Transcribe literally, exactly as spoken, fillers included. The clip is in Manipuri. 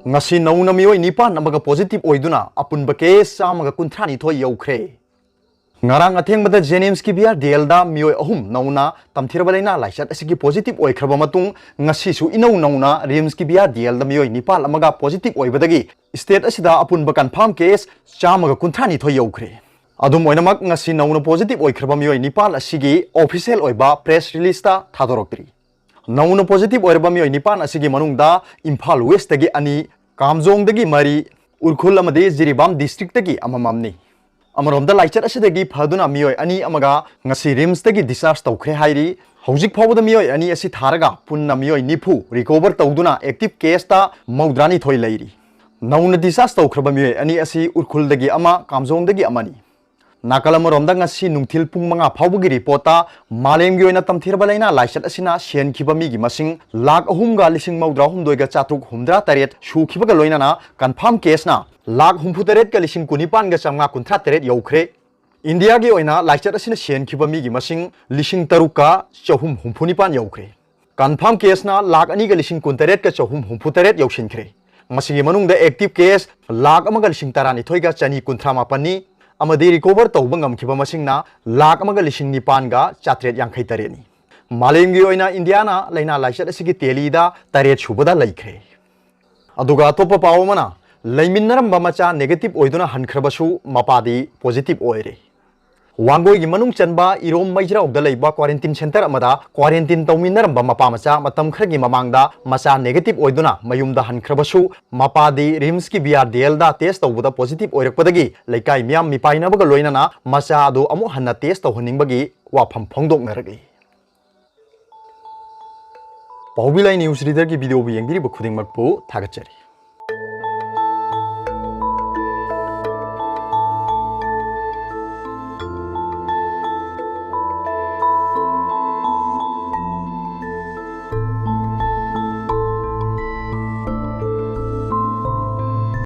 ꯉꯁꯤ ꯅꯧꯅ ꯃꯤꯑꯣꯏ ꯅꯤꯄꯥꯟ ꯑꯃꯒ positive ꯑꯣꯏꯗꯨꯅ ꯑꯄꯨꯟꯕ case ꯆꯥꯝꯃꯒ ꯀꯨꯟꯊ꯭ꯔꯥ ꯅꯤꯊꯣꯏ ꯌꯧꯈ꯭ꯔꯦ꯫ ꯉꯔꯥꯡ ꯑꯊꯦꯡꯕꯗ JNIMSꯀꯤ VRDLꯗ ꯃꯤꯑꯣꯏ ꯑꯍꯨꯝ ꯅꯧꯅ ꯇꯝꯊꯤꯔꯕ ꯂꯩꯅꯥ ꯂꯥꯏꯆꯠ ꯑꯁꯤꯒꯤ positive ꯑꯣꯏꯈ꯭ꯔꯕ ꯃꯇꯨꯡ, ꯉꯁꯤꯁꯨ ꯏꯅꯧ ꯅꯧꯅ RIMSꯀꯤ VRDLꯗ ꯃꯤꯑꯣꯏ ꯅꯤꯄꯥꯟ ꯑꯃꯒ positive ꯑꯣꯏꯕꯗꯒꯤ state ꯑꯁꯤꯗ ꯑꯄꯨꯟꯕ confirm case ꯆꯥꯝꯃꯒ ꯀꯨꯟꯊ꯭ꯔꯥ ꯅꯤꯊꯣꯏ ꯌꯧꯈ꯭ꯔꯦ꯫ ꯑꯗꯨꯝ ꯑꯣꯏꯅꯃꯛ, ꯉꯁꯤ ꯅꯧꯅ positive ꯑꯣꯏꯈ꯭ꯔꯕ ꯃꯤꯑꯣꯏ ꯅꯤꯄꯥꯟ ꯑꯁꯤꯒꯤ official ꯑꯣꯏꯕ press releaseꯇ ꯊꯥꯗꯣꯔꯛꯇ꯭ꯔꯤ꯫ ꯅꯧꯅ positive ꯑꯣꯏꯔꯕ ꯃꯤꯑꯣꯏ ꯅꯤꯄꯥꯟ ꯑꯁꯤꯒꯤ ꯃꯅꯨꯡꯗ ꯏꯝꯐꯥꯜ Westꯇꯒꯤ ꯑꯅꯤ, ꯀꯥꯝꯖꯣꯡꯗꯒꯤ ꯃꯔꯤ, ꯎꯈ꯭ꯔꯨꯜ ꯑꯃꯗꯤ ꯖꯤꯔꯤꯕꯥꯝ districtꯇꯒꯤ ꯑꯃꯃꯝꯅꯤ꯫ ꯑꯃꯔꯣꯝꯗ, ꯂꯥꯏꯆꯠ ꯑꯁꯤꯗꯒꯤ ꯐꯗꯨꯅ ꯃꯤꯑꯣꯏ ꯑꯅꯤ ꯑꯃꯒ ꯉꯁꯤ RIMSꯇꯒꯤ discharge ꯇꯧꯈ꯭ꯔꯦ ꯍꯥꯏꯔꯤ꯫ ꯍꯧꯖꯤꯛ ꯐꯥꯎꯕꯗ ꯃꯤꯑꯣꯏ ꯑꯅꯤ ꯑꯁꯤ ꯊꯥꯔꯒ ꯄꯨꯟꯅ ꯃꯤꯑꯣꯏ ꯅꯤꯐꯨ recover ꯇꯧꯗꯨꯅ active caseꯇ ꯃꯧꯗ꯭ꯔꯥꯅꯤꯊꯣꯏ ꯂꯩꯔꯤ꯫ ꯅꯧꯅ discharge ꯇꯧꯈ꯭ꯔꯕ ꯃꯤꯑꯣꯏ ꯑꯅꯤ ꯑꯁꯤ ꯎꯈ꯭ꯔꯨꯜꯗꯒꯤ ꯑꯃ, ꯀꯥꯝꯖꯣꯡꯗꯒꯤ ꯑꯃꯅꯤ꯫ ꯅꯥꯀꯜ ꯑꯃꯔꯣꯝꯗ, ꯉꯁꯤ ꯅꯨꯡꯊꯤꯜ ꯄꯨꯡ ꯃꯉꯥ ꯐꯥꯎꯕꯒꯤ reportꯇ ꯃꯥꯂꯦꯝꯒꯤ ꯑꯣꯏꯅ ꯇꯝꯊꯤꯔꯕ ꯂꯩꯅꯥ ꯂꯥꯏꯆꯠ ꯑꯁꯤꯅ ꯁꯤꯍꯟꯈꯤꯕ ꯃꯤꯒꯤ ꯃꯁꯤꯡ ꯂꯥꯈ ꯑꯍꯨꯝꯒ ꯂꯤꯁꯤꯡ ꯃꯧꯗ꯭ꯔꯥ ꯍꯨꯝꯗꯣꯏꯒ ꯆꯥꯇ꯭ꯔꯨꯛ ꯍꯨꯝꯗ꯭ꯔꯥ ꯇꯔꯦꯠ ꯁꯨꯈꯤꯕꯒ ꯂꯣꯏꯅꯅ confirm caseꯅ ꯂꯥꯈ ꯍꯨꯝꯐꯨ ꯇꯔꯦꯠꯀ ꯂꯤꯁꯤꯡ ꯀꯨꯟꯅꯤꯄꯥꯟꯒ ꯆꯥꯝꯃꯉꯥ ꯀꯨꯟꯊ꯭ꯔꯥ ꯇꯔꯦꯠ ꯌꯧꯈ꯭ꯔꯦ꯫ ꯏꯟꯗꯤꯌꯥꯒꯤ ꯑꯣꯏꯅ ꯂꯥꯏꯆꯠ ꯑꯁꯤꯅ ꯁꯤꯍꯟꯈꯤꯕ ꯃꯤꯒꯤ ꯃꯁꯤꯡ ꯂꯤꯁꯤꯡ ꯇꯔꯨꯛꯀ ꯆꯍꯨꯝ ꯍꯨꯝꯐꯨ ꯅꯤꯄꯥꯟ ꯌꯧꯈ꯭ꯔꯦ꯫ Confirm caseꯅ ꯂꯥꯈ ꯑꯅꯤꯒ ꯂꯤꯁꯤꯡ ꯀꯨꯟ ꯇꯔꯦꯠꯀ ꯆꯍꯨꯝ ꯍꯨꯝꯐꯨ ꯇꯔꯦꯠ ꯌꯧꯁꯤꯟꯈ꯭ꯔꯦ꯫ ꯃꯁꯤꯒꯤ ꯃꯅꯨꯡꯗ active case ꯂꯥꯈ ꯑꯃꯒ ꯂꯤꯁꯤꯡ ꯇꯔꯥꯅꯤꯊꯣꯏꯒ ꯆꯅꯤ ꯀꯨꯟꯊ꯭ꯔꯥ ꯃꯥꯄꯟꯅꯤ, ꯑꯃꯗꯤ recover ꯇꯧꯕ ꯉꯝꯈꯤꯕ ꯃꯁꯤꯡꯅ ꯂꯥꯈ ꯑꯃꯒ ꯂꯤꯁꯤꯡ ꯅꯤꯄꯥꯟꯒ ꯆꯥꯇ꯭ꯔꯦꯠ ꯌꯥꯡꯈꯩ ꯇꯔꯦꯠꯅꯤ꯫ ꯃꯥꯂꯦꯝꯒꯤ ꯑꯣꯏꯅ ꯏꯟꯗꯤꯌꯥꯅ ꯂꯩꯅꯥ ꯂꯥꯏꯆꯠ ꯑꯁꯤꯒꯤ tallyꯗ ꯇꯔꯦꯠ ꯁꯨꯕꯗ ꯂꯩꯈ꯭ꯔꯦ꯫ ꯑꯗꯨꯒ ꯑꯇꯣꯞꯄ ꯄꯥꯎ ꯑꯃꯅ, ꯂꯩꯃꯤꯟꯅꯔꯝꯕ ꯃꯆꯥ negative ꯑꯣꯏꯗꯨꯅ ꯍꯟꯈ꯭ꯔꯕꯁꯨ ꯃꯄꯥꯗꯤ positive ꯑꯣꯏꯔꯦ꯫ ꯋꯥꯡꯒꯣꯏꯒꯤ ꯃꯅꯨꯡ ꯆꯟꯕ ꯏꯔꯣꯝ ꯃꯩꯖ꯭ꯔꯥꯎꯗ ꯂꯩꯕ quarantine centre ꯑꯃꯗ quarantine ꯇꯧꯃꯤꯟꯅꯔꯝꯕ ꯃꯄꯥ ꯃꯆꯥ ꯃꯇꯝ ꯈꯔꯒꯤ ꯃꯃꯥꯡꯗ ꯃꯆꯥ negative ꯑꯣꯏꯗꯨꯅ ꯃꯌꯨꯝꯗ ꯍꯟꯈ꯭ꯔꯕꯁꯨ, ꯃꯄꯥꯗꯤ RIMSꯀꯤ VRDLꯗ test ꯇꯧꯕꯗ positive ꯑꯣꯏꯔꯛꯄꯗꯒꯤ ꯂꯩꯀꯥꯏ ꯃꯤꯌꯥꯝ ꯃꯤꯄꯥꯏꯅꯕꯒ ꯂꯣꯏꯅꯅ ꯃꯆꯥ ꯑꯗꯨ ꯑꯃꯨꯛ ꯍꯟꯅ test ꯇꯧꯍꯟꯅꯤꯡꯕꯒꯤ ꯋꯥꯐꯝ ꯐꯣꯡꯗꯣꯛꯅꯔꯛꯂꯤ꯫ ꯄꯥꯎꯕꯤ ꯂꯥꯏ news readerꯒꯤ videoꯕꯨ ꯌꯦꯡꯕꯤꯔꯤꯕ ꯈꯨꯗꯤꯡꯃꯛꯄꯨ ꯊꯥꯒꯠꯆꯔꯤ꯫